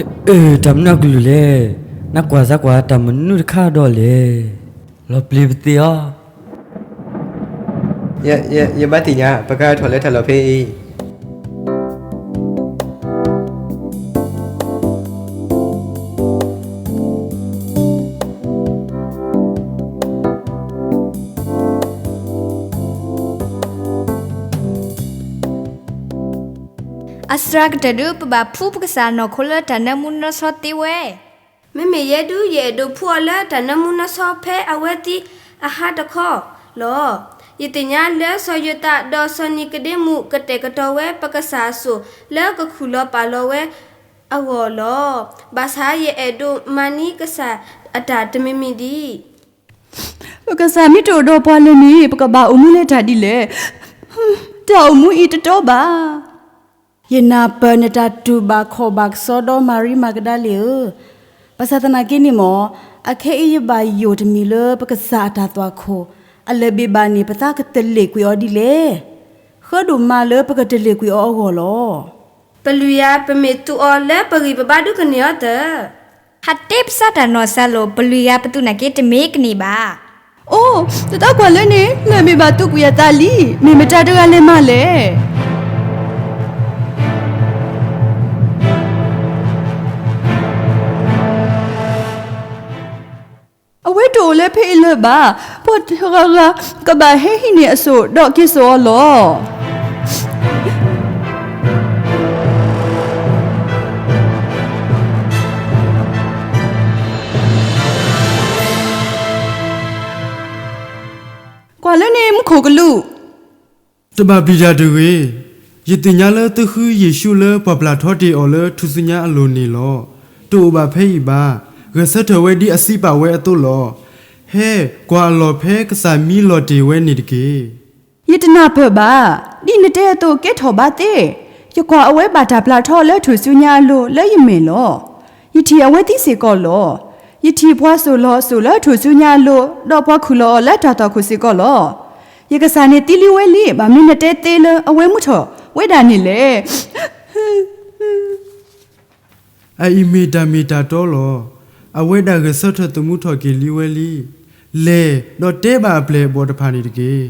အၢ တၢ်မနုၤအကလုၢ်လဲၣ်, နကွၢ်စၢ်ကွၢ်တၢ်မနုၤတခါဒီးလဲၣ်, လီၤပျံၤပသ့ၣ်အီၤ. ယဘၣ်သ့ၣ်ညါ ပကထီၣ်လၢတၢ်လီၢ်ဖဲအံၤ. အစှၤကတၢၢ်ဒုး ပဘၣ်ဖှူပကစၢ်နီၢ်ခိလၢတၢ်နၢမူနီၢ်ဆီသ့ဝဲ. မ့မ့ၢ်ယဲဒုး ယအဲၣ်ဒိးဖှူအီၤလၢတၢ်နၢမူနီၢ်ဆီဖဲအဝဲသံအဟါတခီလီၤ. ယသ့ၣ်ညါလၢစီၤယိၤသး ဒီးစီၤနံၤကဒ့မူး ကတဲာ်ကတီၤဝဲပကစၢ်အစိၣ် လၢကခူၣ်လီၤပာ်လီၤဝဲအဂီၢ်လီၤ. ဘၣ်ဆၣ်ယအဲၣ်ဒိးမၤန့ၢ်ကစၢ်အတၢ်တမံၤမံၤဒံး. ပကစၢ်မ့ၢ်တအိၣ်ဒီးပှၤလၢၤန့ၣ် ပကဘၣ်အိၣ်မူလၢတၢ်ဒ်လဲၣ်. တၢ်အိၣ်မူအံၤတတီဘၣ်. ယနၢ်ပၢၢ်နတၢ်တူၢ်ဘၣ်ခီၣ်ဘၣ်ကစီဒီ မၤရံမၤကဒၤလ့ၣ်ဧၢ, ဘၣ်ဆၣ်သနာ်က့န့ၣ်မ့ၢ် အခဲအံၤယဘၣ်ယိၣ်တမံၤလၢပကစၢ်အတၢ်သွၣ်ခိၣ်, အလၢၢ်ဘ့ၣ်ဘၣ်န့ၣ် ပသးကတလ့ာ်ကွံာ်အီၤဒ်လဲၣ်. ဃၢဒိၣ်မးလၢပကတလ့ာ်ကွံာ်အီၤအဂီၢ်လီၤ. ပလုၢ်ယၤ ပမ့ၢ်သူအီၤလၢပဂံၢ်ပဘါဒုးကန့ၢ်အီၤသၢ. ဟးတ့ပစးတၢ်နီၢ်စၢ်လိာ်, ပလုၢ်ယၤပသူနာ်က့တမ့ၢ်ကန့ၢ်ဘၣ်. အိ, တသးကွၢ်လၢန့ၣ် လၢၢ်ဘ့ၣ်ဘၣ်သူကွံာ်အသးလံ, မ့ၢ်မတၤတဂၤလဲၣ်မးလဲၣ်. အဝဲတအိၣ်လၢဖဲအံၤလၢၤဘၣ်. ပှၤတဂၤဂၤကဘၣ်ဟဲဟံးန့ၢ်အစိၣ် ဒီးက့ၤစိာ်အီၤလီၤ. ကွၢ်လၢန့ၣ် မူခိၣ်ကလူး. တဘၣ်ပျံၤတၢ်တဂ့ၤ. ယသ့ၣ်ညါလၢသုဃုယ့ၣ်ၡူးလၢပှၢ်ပျၢ်ထီတ့ၢ်အီၤလၢထူၣ်စုညါအလိၤန့ၣ်လီၤ. တအိၣ်ဘၣ်ဖဲအံၤဘၣ်. ဂဲၤဆၢထၢၣ်ဝဲဒ်အစံးပာ်ဝဲအသိးလီၤ. ဟဲ, ကွၢ်အလီၢ်ဖဲကစၢ်မံလီၤတ့ၢ်ဝဲန့ၣ်တက့ၢ်. ယတနၢ်ပၢၢ်ဘၣ်. ဒ်နတဲအသိးကဲထီၣ်ဘၣ်သ့ၣ်. ယကွၢ်အဝဲဘၣ်တၢ်ပျၢ်ထီလၢထူၣ်စုညါအလိၤလၢယမဲာ်လီၤ. ယထံၣ်အဝဲသံစ့ၢ်ကီးလီၤ. ယထံၣ်ပှၤစိာ်လီၤအစိၣ်လၢထူၣ်စုညါအလိၤ, ဒီးပှၤခူၣ်လီၤအီၤလၢတၢ်သွၣ်ခိၣ်စ့ၢ်ကီးလီၤ. ယကစၢ်န့ၣ်သံလံဝဲလံ, ဘၣ်မနုၤနတဲသ့လၢအဝဲမူထီၣ်ဝဲဒၣ်န့ၣ်လဲၣ်. အအံၤမ့ၢ်တၢ်မ့ၢ်တၢ်တီလီၤ. အဝဲဒၣ်ဂဲၤဆၢထၢၣ်သမူထီၣ်က့ၤလံဝဲလံ. လဲၤ, ဒီးတဲဘၣ်အပျဲၢ်အဘီၣ်တဖၣ်န့ၣ်တက့ၢ်.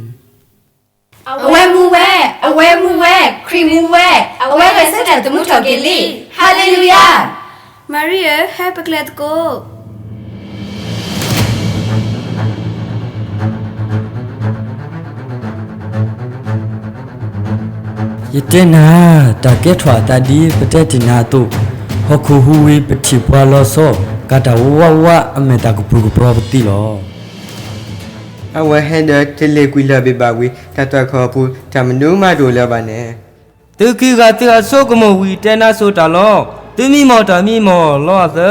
အဝဲမူဝဲ, အဝဲမူဝဲ, ခရံာ်မူဝဲ, အဝဲဂဲၤဆၢထၢၣ်သမူထီၣ်က့ၤလံ. ဟၤလ့လူယၤ. မၤရံဧၢ, ဟဲပကျဲသကိး. ယတဲနၤ, တၢ်ကဲထီၣ်အသးဒ်ပတဲတ့ၢ်နၤအသိး, ဟီၣ်ခိၣ်ဟူးဝံၤ ပထံၣ်ပှၤလီၤဆီ, ကၤတၢ်ဝးဝးအမဲာ်သၣ်ကပြုၢ်ကပြီပသံလီၤ. အဝဲဟဲဒီးတလ့ာ်ကွံာ်လၢၢ်ဘ့ၣ်ဘၣ်ဝံၤ, တၢ်သွၣ်ခိၣ်အပူၤ တၢ်မနုၤမးတအိၣ်လၢၤဘၣ်န့ၣ်. သုခံဂၤသုအဆိကမိၣ်ဝံၤတဲနါဆိတၢ်လီၤ. သုမံမီၢ်တၢ်မံမီၢ်လီၤအသၢ,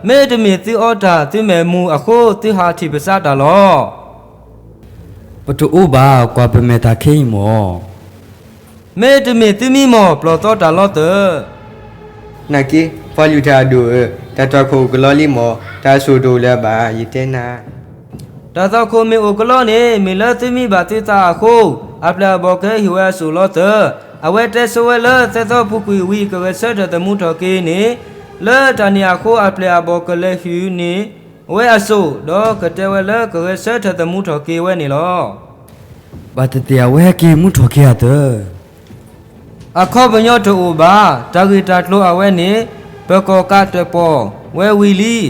မ့တမ့ၢ်သုအီတၢ်သုမဲာ်မူအဃိ သုဟးထံၣ်ပစးတၢ်လီၤ. ပတအိၣ်ဘၣ်ကွၢ်ပမဲာ်သၣ်ခဲအံၤမီၢ်. မ့တမ့ၢ်သုမံမီၢ်ပျီၢ်သီတၢ်လီၤသၢ. နာ်က့, ပှၤလုၢ်တၢ်အဒိၣ်ဧၢ, တၢ်သွၣ်ခိၣ်အိၣ်ကလီလံမီၢ်, တၢ်အစိၣ်တအိၣ်လၢၤဘၣ်, ယတဲနၤ. တၢ်သွၣ်ခိၣ်မ့ၢ်အိၣ်ကလီန့ၣ် မ့ၢ်လၢသုမံဘၣ်သုသးအဃိ, အပျဲၢ်အဘီၣ်ကဟ့ၣ်ဝဲအစိၣ်လီၤသၢ. အဝဲတဲဆိဝဲလၢသၢသီပူၤကွံာ်ဝံၤ ကဂဲၤဆၢထၢၣ်သမူထီၣ်က့ၤန့ၣ်, လၢတၢ်န့ၣ်အဃိအပျဲၢ်အဘီၣ်ကလဲၤဟံးန့ၢ်ဝဲအစိၣ်, ဒီးကတဲဝဲလၢကဂဲၤဆၢထၢၣ်သမူထီၣ်က့ၤဝဲန့ၣ်လီၤ. ဘၣ်သ့ၣ်သ့ၣ်အဝဲဟဲက့ၤမူထီၣ်က့ၤအသၢ. အခီပညီတအိၣ်ဘၣ်, တၢ်ဂ့ၢ်တၢ်ကျိၤအဝဲန့ၣ် ပကီၢ်ကးတၢၣ်ပီၣ်ဝဲဝံၤလံ.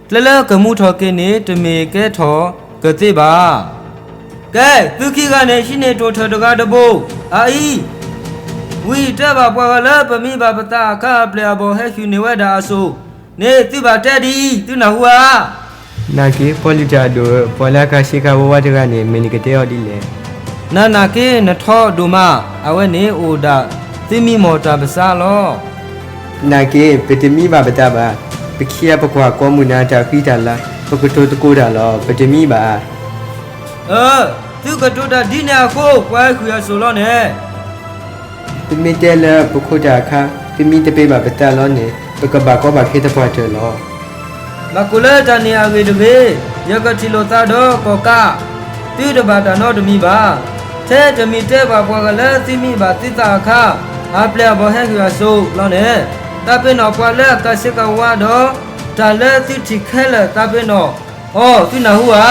ကျဲလၢကမူထီၣ်က့ၤန့ၣ် တမ့ၢ်ကဲထီၣ်ကသ့ဘၣ်. ကဲ, သုခံဂၤန့ၣ် ဟံးန့ၢ်တိၣ်ထၢၣ်တဂၤတဘိ, အအံၤ, ဝံၤတဲဘၣ်ပှၤဂၤလၢပမံဘၣ်ပသးအခါ အပျဲၢ်အဘီၣ်ဟဲဟံးန့ၢ်ဝဲဒၣ်အစိၣ်န့ၣ် သုဘၣ်တဲဒ်အံၤ, သုနၢ်ဟူဧါ. နာ်က့, ပှၤလုၢ်တၢ်အဒိၣ်ဧၢ, ပှၤလၢအကးဆ့ကၤဝးဝးတဂၤန့ၣ် မ့ၢ်နကတဲအီၤဒ်လဲၣ်. နနာ်က့, နထီဒိၣ်မး, အဝဲန့ၣ်အိၣ်ဒၣ်သုမံမီၢ်တၢ်ပစးလီၤ. နာ်က့, ပတမံဘၣ်ပသးဘၣ်. ပခံဂၤပကွၢ်ကိးမုၢ်နၤတၢ်ဃံတၢ်လၤ, ပကတိၤသကိးတၢ်လီၤ, ပတမံဘၣ်. အၢ, သုကတိၤတၢ်ဒ်န့ၣ်အဃိ ပှၤဟဲဃုာ်အစိၣ်လီၤန့ၣ်. သုမ့ၢ်တဲလၢပခိးတၢ်အခါ သုမံတပ့ၤဘၣ်ပသးလီၤန့ၣ် ပကဘၣ်ကီဘၣ်ခဲသပှၢ်တၢၢ်လီၤ. ဘၣ်ဃိလၢတၢ်န့ၣ်အဂ့ၢ်တဂ့ၤ, ယကထံၣ်လိာ်သးဒီးကီၢ်ကး, သုတဘၣ်တၢ်နီတမံၤဘၣ်. ထဲတမံၤတဲဘၣ်ပှၤဂၤလၢသုမံဘၣ်သုသးအခါ အပျဲၢ်အဘီၣ်ဟဲဃုာ်အစိၣ်လီၤန့ၣ်. သးပ့ၤနီၣ်ပှၤလၢအကးစ့ကးဝါဒီး တၢ်လၢသုထံၣ်ခဲလၢာ် သးပ့ၤနီၣ်အီၤ သုနၢ်ဟူဧါ.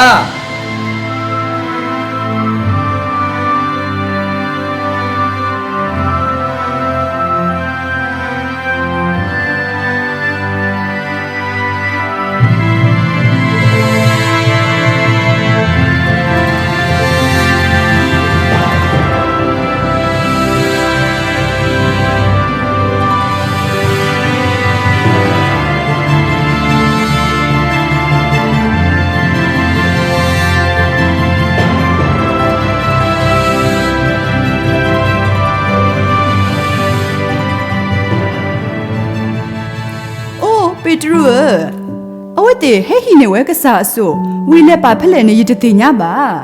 အိၣ် ပ့းတရူးဧၢ, အဝဲသ့ၣ်ဟဲဟံးန့ၢ်ဝဲကစၢ်အစိၣ်, ဝံၤလဲၤပာ်ဖဲလဲၣ်န့ၣ် ယတသ့ၣ်ညါဘၣ်.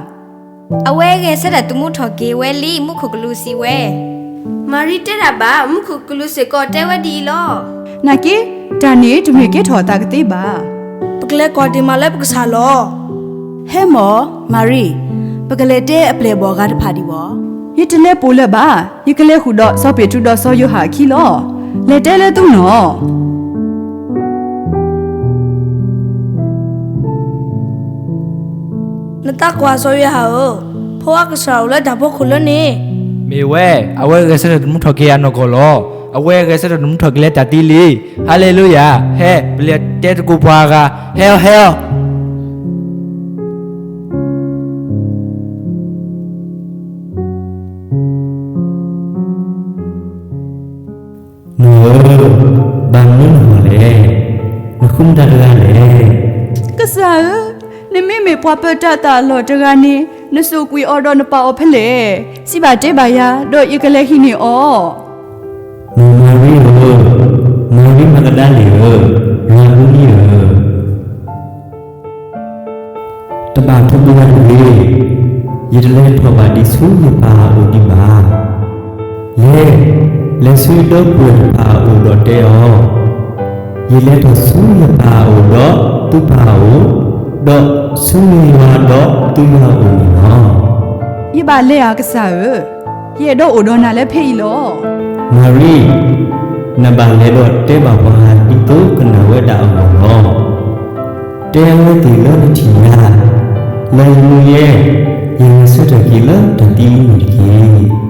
အဝဲဂဲၤဆၢထၢၣ်သမူထီၣ်က့ၤဝဲလံ, မူခိၣ်ကလူးစံးဝဲ. မၤရံတဲတၢ်ဘၣ်, မူခိၣ်ကလူးစ့ၢ်ကီးတဲဝဲဒ်အံၤလီၤ. နာ်က့, တၢ်န့ၣ်တမ့ၢ်ကဲထီၣ်အသးကသ့ဘၣ်. ပကလဲၤကွၢ်ဒံးမးလၢပကစၢ်လီၤ. ဟဲမီၢ်, မၤရံ, ပကလဲၤတဲအပျဲၢ်အဘီၣ်အဂၤတဖၣ်ဒံးဘၣ်. ယတလဲၤပိာ်လၢၤဘၣ်, ယကလဲၤဃုာ်ဒီးစီၤပ့းတရူးဒီးစီၤယိၤဟၣ်အခံလီၤ. လဲၤတဲလၢသုနီၢ် နသးကွၢ်စီၤယိၤဟၣ်ဧၢ, ဖိအကစၢ်အိၣ်လၢတၢ်ဖီခိၣ်လၢန့ၣ်. မ့ၢ်ဝဲ, အဝဲဂဲၤဆၢထၢၣ်သမူထီၣ်က့ၤအနီၢ်ကီၢ်လီၤ. အဝဲဂဲၤဆၢထၢၣ်သမူထီၣ်က့ၤလၢတၢ်သံလံ. ဟါလ့လူယၤ, ဟဲ, ပလဲၤတဲသကိးပှၤအဂၤ, ဟဲအီၤ, ဟဲအီၤ. မုၢ်ဧၢ, ဘၣ်မနုၤနဟီၣ်လဲၣ်. နဃုမတၤတဂၤလဲၣ်. ကစၢ်ဧၢ, နမ့မ့ၢ်ပှၤပၢတၢ်သၣ်အလီၢ်တဂၤန့ၣ်, နစိာ်ကွံာ်အီၤဒီးနပာ်အီၤဖဲလဲၣ်. စံးဘၣ်တဲဘၣ်ယၤ, ဒီးယကလဲၤဟံးန့ၢ်အီၤ. မုၢ်မၤရံဧၢ, မၤရံမၤကဒၤလ့ၣ်ဧၢ, ရၤဘူနံဧၢ. တဘၣ်ထိးပယၤတဂ့ၤ, ယတလဲၤထီၣ်ဘၣ်ဒံးဆူယပၢ်အအိၣ်ဒံးဘၣ်. လဲၤ, လဲၤဆူယဒီပုၢ်ဝဲၢ်တဖၣ်အအိၣ်ဒီးတဲအီၤ, ယလဲၤထီၣ်ဆူယပၢ်အအိၣ်ဒီးသုပၢ်အအိၣ်, ဒီးဆူယွၤဒီးသုယွၤအအိၣ်န့ၣ်လီၤ. ယဘၣ်လဲၤဧါကစၢ်ဧၢ, ယအဲၣ်ဒိးအိၣ်ဒီးနၤလၢဖဲအံၤလီၤ. မၤရံ, နဘၣ်လဲၤဒီးတဲဘၣ်ပှၤဒ်သိးကနၣ်ဝဲဒၣ်အဂီၢ်လီၤ. တဲအဝဲသ့ၣ်လၢနထံၣ်ယၤ, လၢယမူယဲ, ယဂဲၤဆၢထၢၣ်က့ၤလၢတၢ်သံလံန့ၣ်တက့ၢ်.